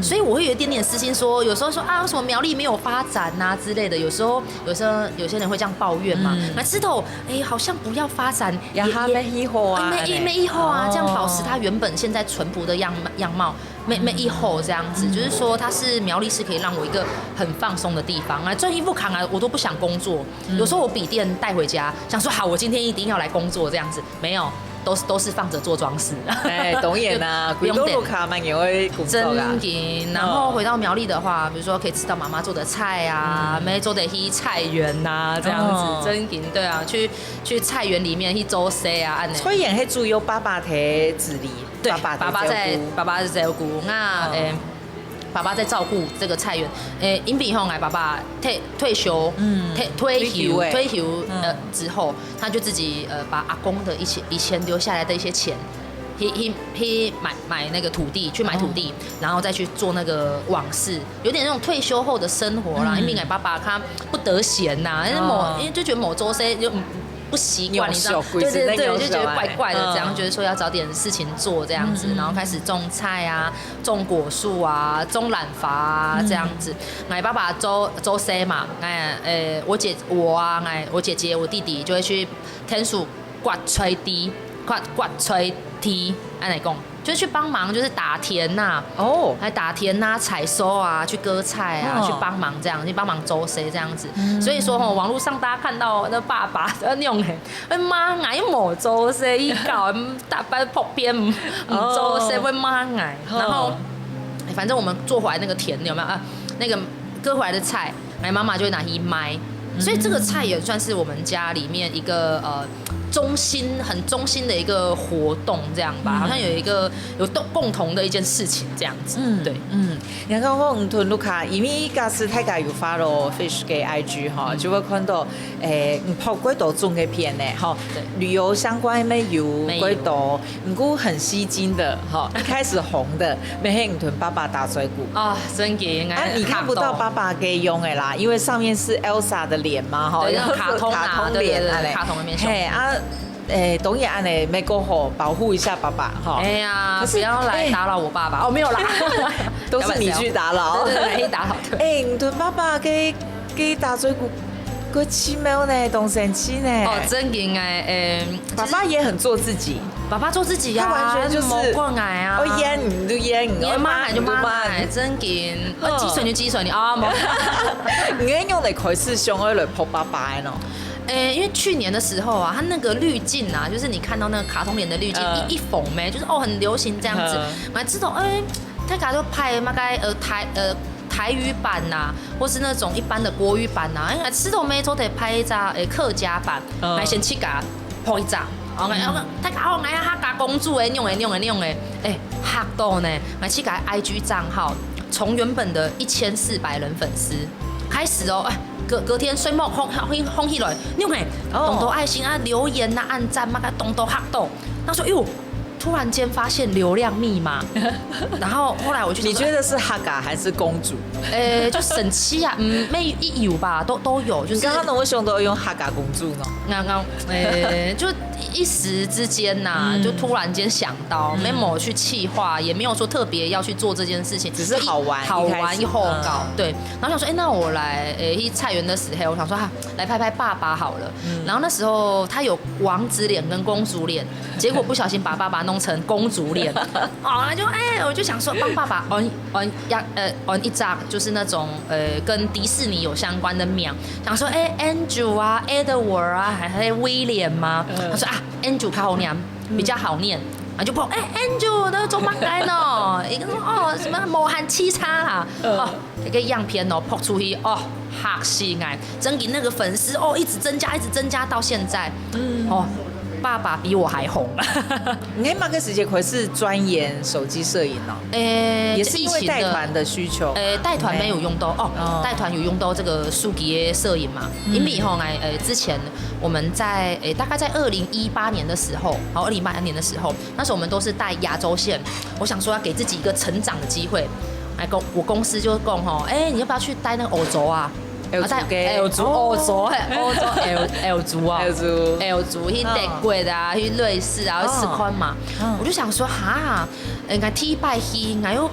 所以我會有一點點私心說，有時候說啊，為什麼苗栗沒有發展啊之類的，有時候有時候有些人會這樣抱怨嘛，那知道，欸，好像不要發展，也也也沒以後啊，沒沒以後啊，這樣保持它原本現在淳樸的樣樣貌。 乜乜以後這樣子，就是說它是苗栗是可以讓我一個很放鬆的地方啊。轉去屋下啊，我都不想工作，有時候我筆電帶回家，想說好，我今天一定要來工作這樣子，沒有，都是都是放著做裝飾。欸，當然啊，不用電。歸到屋下嘛，也會工作啦。真的，然後回到苗栗的話，比如說可以吃到媽媽做的菜啊，乜做得去菜園啊，這樣子，真的，對啊，去去菜園裡面去做事啊，恁仔。菜園係主要爸爸在處理。 對，爸爸在照顧。爸爸在爸爸在照顧，那欸，爸爸在照顧這個菜園。欸，因為吼，𠊎爸爸退退休，退退休退休欸，退休呃之後，他就自己呃把阿公的一些以前留下來的一些錢，去去去買買那個土地，去買土地，然後再去做那個網室，有點那種退休後的生活啦。因為𠊎爸爸他不得閒吶，因為無因為就覺得無做事就 不習慣，你知道？對對對，就覺得怪怪的，這樣覺得說要找點事情做這樣子，然後開始種菜啊，種果樹啊，種蘭花啊這樣子。𠊎爸爸做做事嘛，欸，我姐我啊，欸，我姐姐我弟弟就會去田裡割菜地，割割菜地，恁仔講。 就去幫忙，就是打田吶，哦，來打田吶，採收啊，去割菜啊，去幫忙這樣，去幫忙做事這樣子。所以說吼，網路上大家看到那爸爸那種欸，會罵𠊎，又無做事，一搞打扮普遍，毋做事會罵𠊎。然後，反正我們做回來那個田有沒有啊？那個割回來的菜，欸，媽媽就會拿去賣。所以這個菜也算是我們家裡面一個呃中心很中心的一個活動，這樣吧，好像有一個有共共同的一件事情這樣子。嗯，對，嗯，你看講你同屋下，因為假使大家有follow Fish个I G吼，就會看到，欸，你拍幾多種个片呢，吼，對，旅遊相關乜有幾多。 毋過很吸睛的，吼，一開始紅的，乜係你同爸爸打嘴鼓。啊，真个，啊，你看不到爸爸个樣仔啦，因為上面是Elsa的臉嘛，吼，對，那種卡通啊，卡通臉，對對對，卡通的面相。嘿啊，欸，當然恁仔，美國吼，保護一下爸爸，吼。哎呀，可是不要來打擾我爸爸。哦，沒有啦，都是你去打擾。對對對，你打擾。對。欸，你同爸爸个 佢打嘴鼓，佢奇妙呢，當神奇呢。哦，真个欸，嗯，爸爸也很做自己，爸爸做自己啊，他完全就是無管𠊎啊。哦，演你就演你，你愛罵你就罵你，真个，哦，激損你就激損你啊，無。你愛用來開始想愛來拍爸爸个喏。欸，因為去年的時候啊，他那個濾鏡啊，就是你看到那個卡通臉的濾鏡，嗯，一一紅咩，就是哦很流行這樣子，嗯，我還知道，欸，大家都拍那個呃台呃台語版吶， 或是那種一般的國語版吶，欸，試著無做得拍一隻欸客家版，嗯，𠊎先自家拍一隻。哦，𠊎，嗯，𠊎，大家好，𠊎係客家公主欸，恁樣欸，恁樣欸，恁樣欸，欸，嚇到呢！𠊎自家个I G帳號從原本的一千四百人粉絲開始哦，欸，隔隔天睡目红红红起来，你有没？哦，当多爱心啊、留言啊、按赞嘛，当多黑洞。他说，哎呦，突然间发现流量密码，然后后来我就想说，你觉得是哈嘎还是公主？呃，就生气啊，嗯，没有吧，都都有，就是你刚刚怎么想到用哈嘎公主呢？刚刚呃，就一时之间呐、就突然间想到，没有去企划，也没有说特别要去做这件事情，只是好玩好玩一开始一后搞，对。然后想说，哎、那我来，哎、去菜园的时候，我想说啊，来拍拍爸爸好了。然后那时候他有王子脸跟公主脸，结果不小心把爸爸弄成公主脸，哦，那就哎、我就想说帮爸爸 on on 呀呃 on 一张，就是那种呃跟迪士尼有相关的名，想说哎、Andrew 啊，Edward 啊，还还有威廉吗？他说啊，Andrew 较好念，比较好念。啊，就拍，哎、a n g e l 都做乜个喏？一个说哦什么某汉七叉啦，哦，这个样片哦拍出去哦，吓死哎！真给那个粉丝哦一直增加，一直增加到现在，嗯，哦，爸爸比我还红。你那个时间开始钻研手机摄影了，诶，也是因为带团的需求。呃，带团没有用到哦，带团有用到这个手机的摄影嘛，因为吼，哎，呃，之前我们在，诶，大概在二零一八年的时候，好，二零一八年的时候，那时候我们都是带亚洲线，我想说要给自己一个成长的机会，哎，公我公司就讲吼，哎，你要不要去带那个欧洲啊？欧洲啊，带欧洲，欧洲，嘿，欧洲，欧洲啊，欧洲欧洲，去德国的啊，去瑞士啊，去试看嘛。我就想说，哈，人家第一摆去，人家又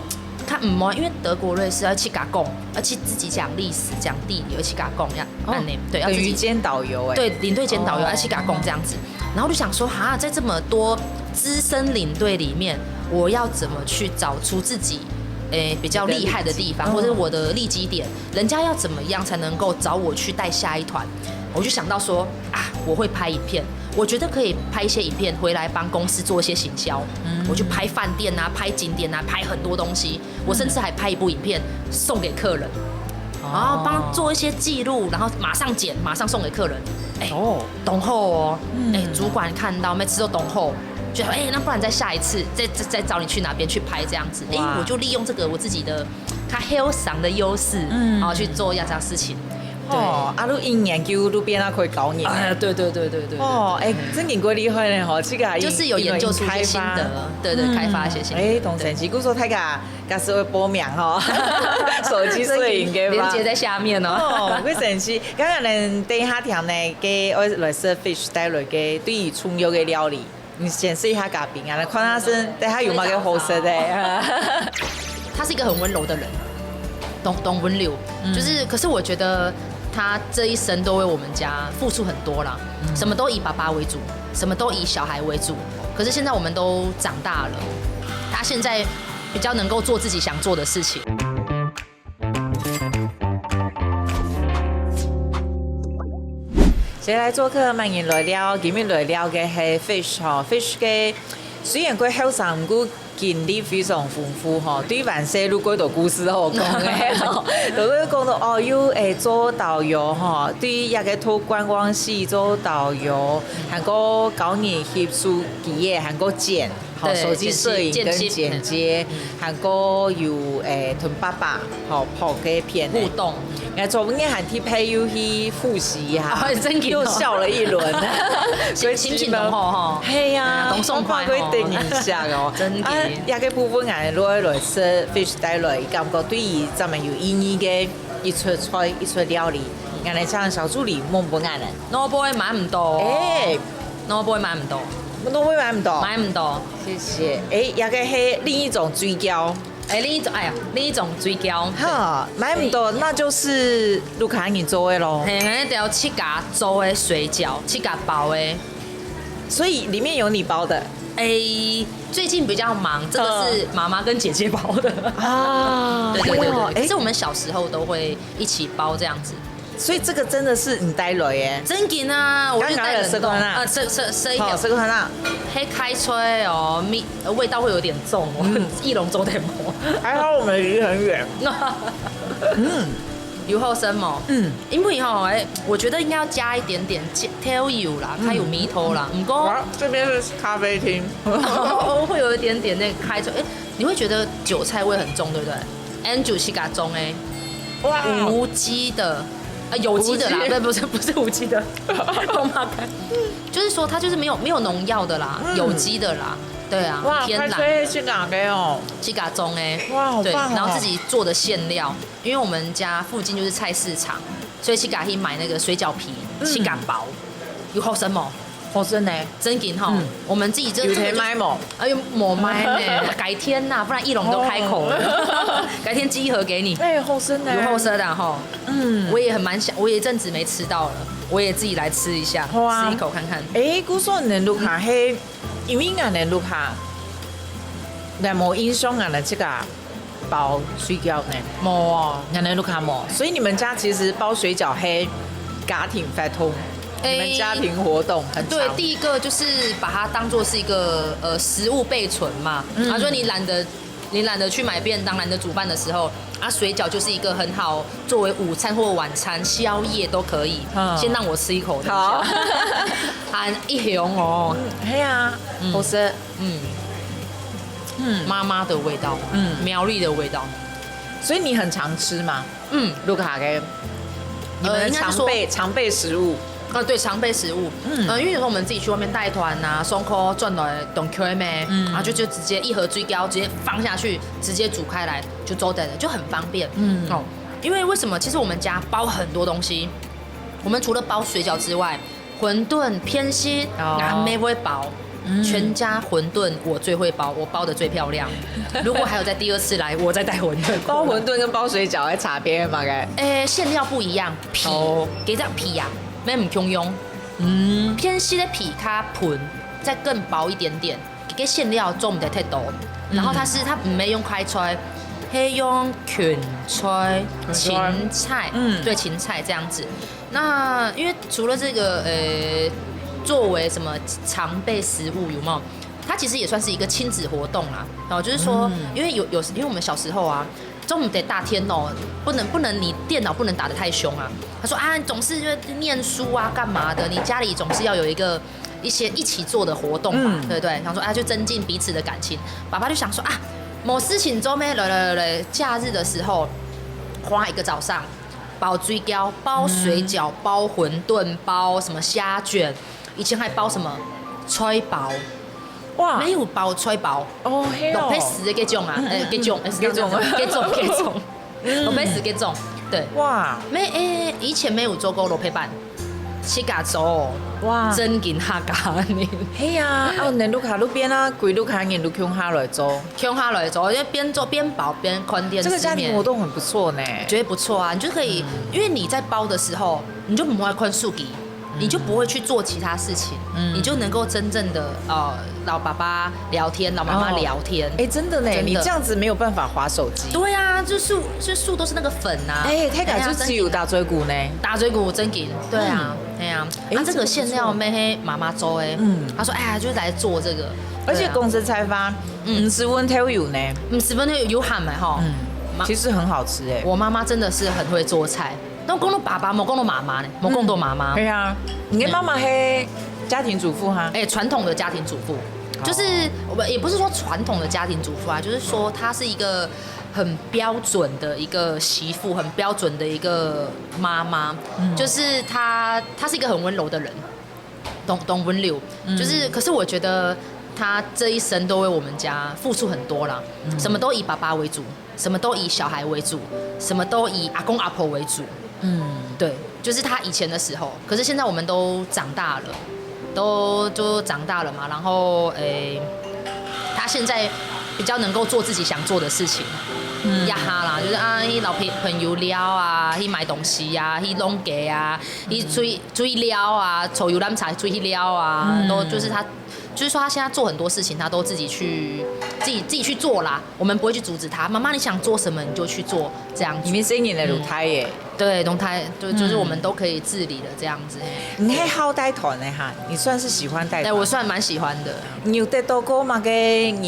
看唔啊，因为德国、瑞士要去加工，要去自己讲历史、讲地理，要去加工呀，哦按呢，对，要等于自己兼导游哎。对，领队兼导游，哦要去加工这样子。然后就想说，哈，在这么多资深领队里面，我要怎么去找出自己，诶，比较厉害的地方，或者是我的利基点，人家要怎么样才能够找我去带下一团？我就想到说，啊，我会拍影片，我觉得可以拍一些影片回来帮公司做一些行销。我去拍饭店啊，拍景点啊，拍很多东西。我甚至还拍一部影片送给客人，然后帮做一些记录，然后马上剪，马上送给客人。哎，哦，懂后哦，哎，主管看到，每次都懂后，觉得哎，那不然再下一次，再再再找你去哪边去拍这样子。哎，哇我就利用这个我自己的他 h e a l t h 的优势，嗯，然后去做一下这样事情。哦，啊，都一研究都变到可以搞你。哎，对对对对对，哦，哎，真的够厉害呢吼，这个还就是有研究出一些心得，对对，开发一些心得。哎，懂神奇，故说大家假使会报名吼，手机摄影给吧。链接在下面哦。哦，会神奇。刚刚呢，等一下听呢，给我来说 fish 带来个对于重要的料理，你先试一下嘉宾啊，来看他是等下有没有个好食的。他是一个很温柔的人，懂懂温柔，就是可是我觉得他这一生都为我们家付出很多啦，什么都以爸爸为主，什么都以小孩为主。可是现在我们都长大了，他现在比较能够做自己想做的事情。谁来做客？欢迎来了，今日来了个系 Fish 吼，Fish 个虽然佢后生，毋过经历非常丰富吼，对万岁路过多故事好讲个吼，都会讲到哦，有诶做导游吼，对一个托观光系做导游，还过教人翕手机个，还过剪，吼，对手机摄影跟剪辑剪接，还过有诶同爸爸吼拍个片个互动。哎，昨天还替朋友去复习一下，哦真的哦又笑了一轮，心情很好吼嘿呀，嗯同爽快吼我看过等一下哦，真的啊，这个部分俺落来是 fish 带来，感觉对于咱们有意义的一出菜一出料理，俺来像小助理问问俺呢，我不会买唔到，哎，我不会买唔到，我都会买唔到，买唔到。谢谢，哎，这个是另一种追焦，哎，另一种，哎呀，另一种追焦。哈，买唔到那就是卢卡你做的喽，嘿，那条自家做的水饺，自家包的。所以里面有你包的哎，最近比较忙，这个是妈妈跟姐姐包的。啊对对对对，哎可是我们小时候都会一起包这样子。所以这个真的是你带来耶。真紧啊，我就带冷冻刚拿了吃过啦啊，吃吃吃一条好，，这个很好。黑开吹哦，味味道会有点重哦，一笼做点more。还好我们离很远。有后生哦，嗯，因为吼，哎，我觉得应该要加一点点豆油啦，它有米头啦，不过哇，这边是咖啡厅。会有一点点那个开水，哎，你会觉得韭菜味很重，对不对？Andrew 西嘎中哎，哇，无机的，啊，有机的啦，不，不是，不是无机的，我妈看，就是说它就是没有没有农药的啦，有机的啦，对啊，哇，天然的，快脆是哪个哦？自家种哎，哇，好棒哦！对，然后自己做的馅料，因为我们家附近就是菜市场，所以自家去买那个水饺皮，自家包，有好吃吗？好吃呢，真紧哈，我们自己真的有在卖吗？哎呦，没卖呢，改天呐，不然一龙都开口了，改天寄一盒给你。哎，好吃呢，有好吃的哈。嗯，我也很蛮想，我有一阵子没吃到了，我也自己来吃一下，好啊，吃一口看看。哎，故所你屋下係，因为俺个屋下，俺无印象俺个自家包水饺呢？没哦，俺个屋下没，所以你们家其实包水饺係家庭活动，你们家庭活动很长。对，第一个就是把它当作是一个呃食物备存嘛，他说你懒得你懒得去买便当，懒得煮饭的时候，啊，水饺就是一个很好作为午餐或晚餐、宵夜都可以，嗯，先让我吃一口，等一下。好，很一雄哦，嗯，嘿啊，嗯，好吃，嗯嗯，妈妈的味道，嗯，苗栗的味道，所以你很常吃吗？嗯，屋下个，你们的常备常备食物。啊，对，常备食物，嗯，呃，因为有时候我们自己去外面带团啊，上课转来东区咩，嗯，然后就就直接一盒水饺直接放下去，直接煮开来就做得了，就很方便，嗯，哦。因为为什么？其实我们家包很多东西，我们除了包水饺之外，馄饨、偏心，俺妹会包。全家馄饨我最会包，我包的最漂亮。如果还有在第二次来，我再带馄饨。包馄饨跟包水饺个差别嘛个？诶，馅料不一样，皮，哦，给这皮呀，没唔共用。嗯，偏心的皮较薄，再更薄一点点，给馅料做唔得太多。然后它是它没用开菜，它用芹菜、芹菜，嗯，对，芹菜这样子。那因为除了这个呃，作为什么常备食物有没有？它其实也算是一个亲子活动啦。哦，就是说，因为有有时，因为我们小时候啊，中午得打电脑，不能不能，你电脑不能打得太凶啊。他说啊，你总是就念书啊，干嘛的？你家里总是要有一个一些一起做的活动嘛，对不对？想说啊，就增进彼此的感情。爸爸就想说啊，没事情做咩，来来来来，假日的时候花一个早上，包水饺、包水饺、包馄饨、包什么虾卷，以前还包什么菜包，哇，没有包菜包，哦，嘿哦，落配食的这种啊，呃，这种，呃，是这样讲吗？这种，这种，落配食这种，对，哇，没，诶，以前没有做过落配粄。 自家做，哇，正经客家呢。嘿呀，哦，恁屋下路边啊，歸屋下人都共下来做，共下来做，就边做边包边看电视。这个家庭活动很不错呢，觉得不错啊。你就可以，因为你在包的时候，你就不会看手机，你就不会去做其他事情，你就能够真正的呃，老爸爸聊天，老妈妈聊天。哎，真的呢，你这样子没有办法滑手机。对啊，就手就手都是那个粉啊。哎，大家就只有打嘴鼓呢，打嘴鼓正经，对啊。 哎呀，啊，这个馅料咩，嘿，妈妈做的。嗯，他说，哎呀，就是来做这个。而且公司菜花，嗯，十分都有呢，嗯，十分都有有喊的哈。嗯，其实很好吃哎。我妈妈真的是很会做菜，但讲到爸爸，没讲到妈妈呢，没讲到妈妈。对啊，你的妈妈嘿，家庭主妇哈。哎，传统的家庭主妇，就是我们也不是说传统的家庭主妇啊，就是说她是一个很标准的一个媳妇，很标准的一个妈妈，就是她，她是一个很温柔的人。 懂懂温柔，就是可是我觉得他这一生都为我们家付出很多啦，什么都以爸爸为主，什么都以小孩为主，什么都以阿公阿婆为主。嗯，对，就是他以前的时候，可是现在我们都长大了，都就长大了嘛，然后诶，他现在比较能够做自己想做的事情。嗯，呀哈啦，就是啊，去老朋朋友聊啊，去买东西啊，去弄给啊，去追 追料啊，抽游览车追料啊，都就是他，就是说他现在做很多事情，他都自己去，自己自己去做啦。我们不会去阻止他，妈妈你想做什么你就去做，这样子。你们生意的舞台耶，对，舞台就就是我们都可以自理的这样子。你还好带团的哈，你算是喜欢带团。对，我算蛮喜欢的。你有得到过嘛个人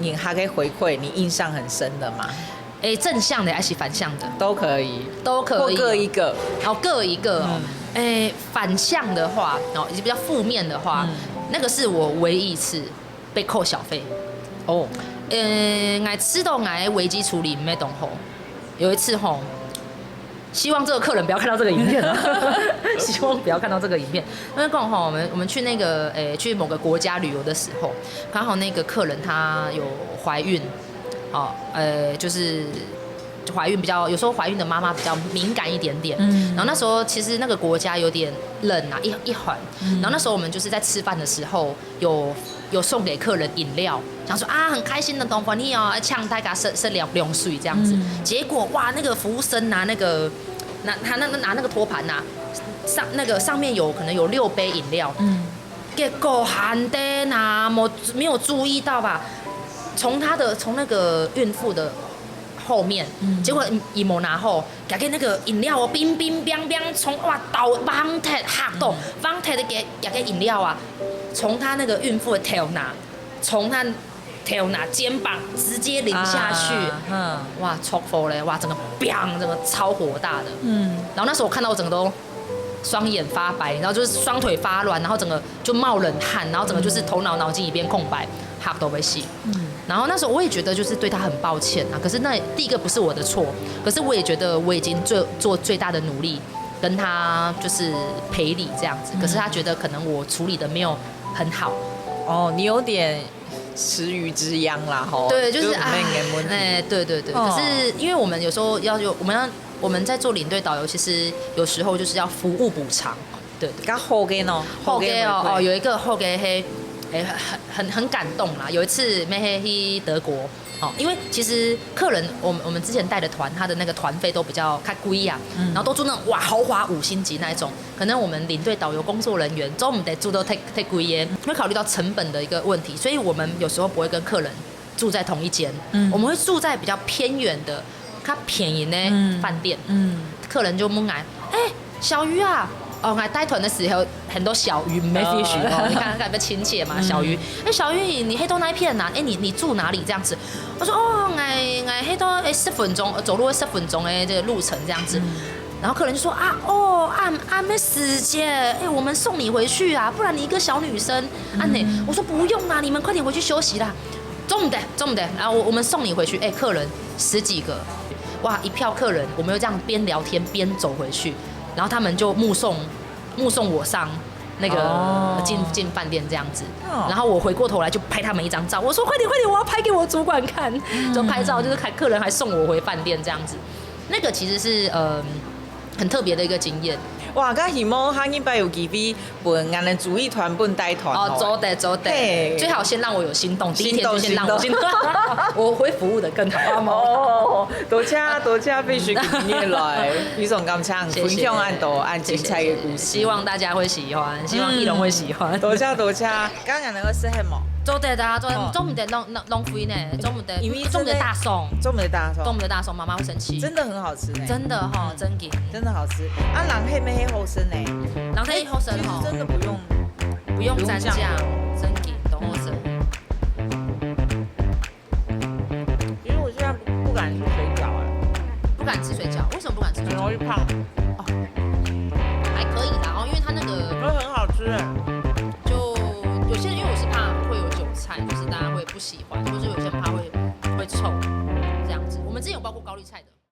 人客的回馈，你印象很深的吗？ 哎，正向的还是反向的？都可以，都可以，或各一个。哦，各一个哦。哎，反向的话，哦，以及比较负面的话，那个是我唯一一次被扣小费。哦，呃，我知道我的危机处理没懂吼，有一次吼，希望这个客人不要看到这个影片，希望不要看到这个影片。因为刚好我们我们去那个诶、去某个国家旅游的时候，刚好那个客人她有怀孕，哦，呃，就是怀孕比较有时候怀孕的妈妈比较敏感一点点，嗯，然后那时候其实那个国家有点冷啊，一一寒，然后那时候我们就是在吃饭的时候有有送给客人饮料，想说啊很开心的东方你哦，请大家吃吃凉凉水这样子，结果哇那个服务生拿那个拿他那拿那个托盘呐、上那个上面有可能有六杯饮料，嗯，结果含的呐，没没有注意到吧，从他的从那个孕妇的后面，结果伊无拿好，夹个那个饮料哦，冰冰冰冰，从哇倒放忒吓到，放忒的给夹个饮料啊，从他那个孕妇的头那，从他头那肩膀直接淋下去，啊嗯，哇，超火嘞，哇，整个砰，整个超火大的，嗯，然后那时候我看到我整个都双眼发白，然后就是双腿发软，然后整个就冒冷汗，然后整个就是头脑脑筋一片空白，吓到要死。然后那时候我也觉得就是对他很抱歉啊，可是那第一个不是我的错，可是我也觉得我已经做做最大的努力跟他就是赔礼这样子，可是他觉得可能我处理的没有很好，哦，你有点池鱼之殃啦吼，对，就是没没问题。哎，对对对，哦可是因为我们有时候要有我们要我们在做领队导游，其实有时候就是要服务补偿，对对。較好个喏，好个哦，回馈哦，有一个好个嘿，哎，很很很感动啦。有一次，妹嘿去德国，哦，因为其实客人，我们我们之前带的团，他的那个团费都比较较贵呀，然后都住那种哇豪华五星级那一种，可能我们领队导游工作人员做毋得住到太太贵耶，会考虑到成本的一个问题，所以我们有时候不会跟客人住在同一间，我们会住在比较偏远的、较便宜的饭店。嗯，客人就问我，哎、小鱼啊，哦，我带团的时候很多小鱼，没 fish 哦，你看看比较亲切嘛，小鱼，哎、小鱼你你黑洞那一片呐、哎、你你住哪里这样子？我说哦，我我黑洞哎十分钟，走路十分钟哎这个路程这样子。然后客人就说啊，哦，俺俺没时间，哎，我们送你回去啊，不然你一个小女生，啊呢，我说不用啦，你们快点回去休息啦，做毋得，做毋得，然后我我们送你回去，哎，客人十几个，哇，一票客人，我们又这样边聊天边走回去，然后他们就目送目送我上那个哦进进饭店这样子，哦然后我回过头来就拍他们一张照，我说快点快点，我要拍给我主管看，就拍照，就是看客人还送我回饭店这样子，那个其实是呃很特别的一个经验。哇，个希望下一擺有機會分俺的主意团分带团哦，吼做得做得嘿，最好先让我有心动，第一天心动就先让我心动，我会服务的更好。哦，多谢多谢飞雪今天来，非常感谢你分享恁多恁精彩的故事。希望大家会喜欢，希望艺龙会喜欢。多谢多谢，刚刚那个是什么？做得的啊，做得哦做毋得浪浪浪费呢，做毋得因为做毋得大送，做毋得大送，做毋得大送，妈妈会生气。真的很好吃呢，真的哈，真的。真的好吃啊！人黑没黑后生呢，然后他以后生其实哈，真的不用不用蘸酱，真的都好吃。其实我现在不不敢吃水饺哎，不敢吃水饺，为什么不敢吃水饺？很容易胖，还可以啦，哦，因为它那个会很好吃哎。就有些人因为我是怕会有韭菜，就是大家会不喜欢，或是有些人怕会会臭这样子。我们之前有包过高丽菜的。